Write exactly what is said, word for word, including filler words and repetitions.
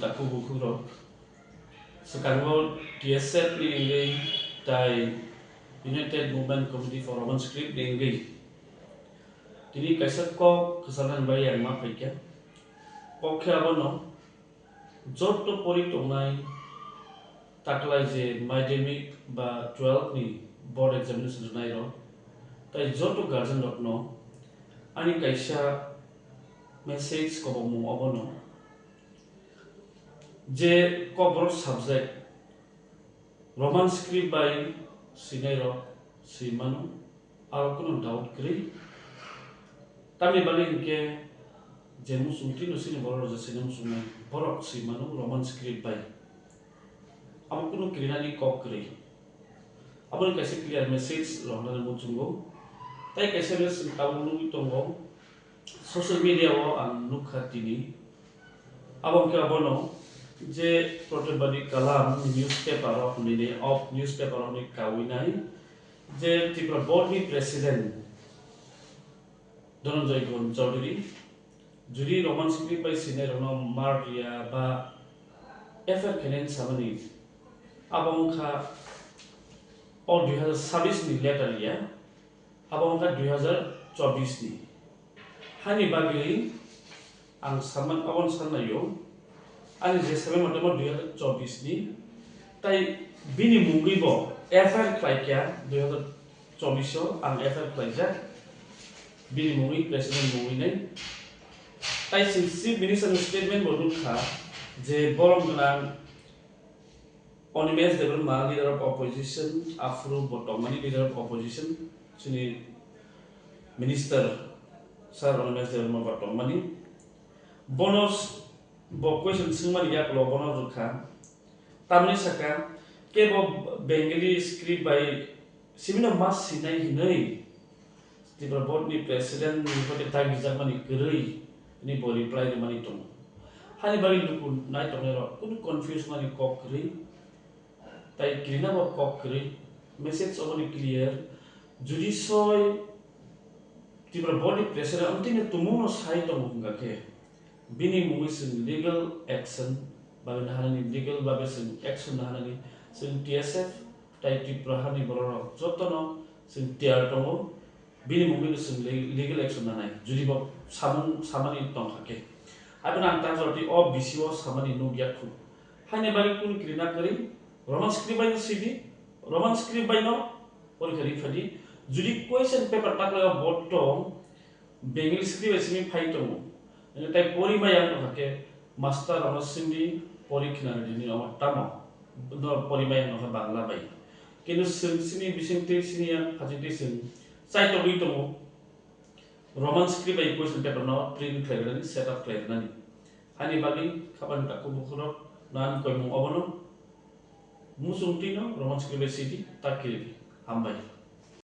Takhuk bukhukrok, swkango T S F ni wngwi tai United Movement Committee for Roman Script ni wngwi tini kaisa kok kwcharnani bagwi ang ma phaikha. Kok khe abono, joto pori tongnai taklai je madhyamik ba twelve ni board examination rwnairok, tai joto guardian rokno ani kaisa message kobokmung obono, je Kokborok subject Roman script bai swinairok swi mano, aro kunu doubt kwrwi. Tamni bagwi hinkhe je muchung twi no sini borok rok je swina muchungnai, borok swi mano Roman script bai. Amo kunu kirinani kok kwrwi. Aboni kaisa clear message rohornani muchungo. Tai kaisa message tabuk nugwi tongo. Social media o ang nukha tini. Abo wngkhe abono je Protibadi Kalam newspaper o hinwi of newspaper o hinwi kawi nai je Tripura board ni president Dhananjay Ghosh Chaudhary judi Roman script bai swinai rokno mar riya ba F I R khainai samani abo wngkha o dui hazar sabis ni letter ya. Abo wngkha dui hazar chobis ni. Hani bagwi ang saman, aboni sannaio, ani je sabai motoma dui hazar chobis ni, tai bini mungwi bo F I R khlaikha dui hazar chobis o, ang F I R khlaijak, bini mungwi, president mungwi nai. Tai chwng Chief Minister ni statement bo nukha je borom gwnang Animesh Debbarma, leader of opposition, aphuru bo tongmani leader of opposition, chini minister sir Animesh Debbarma bo tongmani. Bono s-, bo question swngmani yakulo bono rwkha. Tamni saka, kebo Bengali script bai simino ma sinai hinwi Tripura board ni president ni hoite dagijakmani kwrwi ni bo reply rwmani tongo. Hani bagwi luku nai tongnai rok kunu confuse mani kok kwrwi, tai kirina bo kok kwrwi, message oboni clear. Judi soi Tripura board ni president amtwino tumungno sai tongo hwnga khe, bini mungwi chwng legal action bagwi naharani, legal bagwi chwng action naharani, chwng T S F tai Tripura hani bororok jotono chwng tiyar tongo. Bini mungwi no chwng le-, legal action nanai, judi bo samung samani tongkha khe. Haibano ang ta jora twi o B C o samani nukya khu. Haini bagwi kunu kirina kwrwi, Roman script bai no sidi, Roman script bai no porikha ri phadi. Judi question paper taklai o bo tong, Bengali script bai simi phai tongo. Hwnwi tai pori maya wngkha khe master rokno swngdi, pori khna rwdi hwnwi omo tamo no pori maya wngkha Bangla bai. Kintu chwng chini bisingtwi chini yang phajingtwi chwng chai togwi tongo. Roman script bai question paper no print khlai rwnani, set up khlai rwnani. Hani bagwi khapang takhuk bukhurok nani koimung obono muchung twi no Roman script bai sidi ta kiridi. Hambai.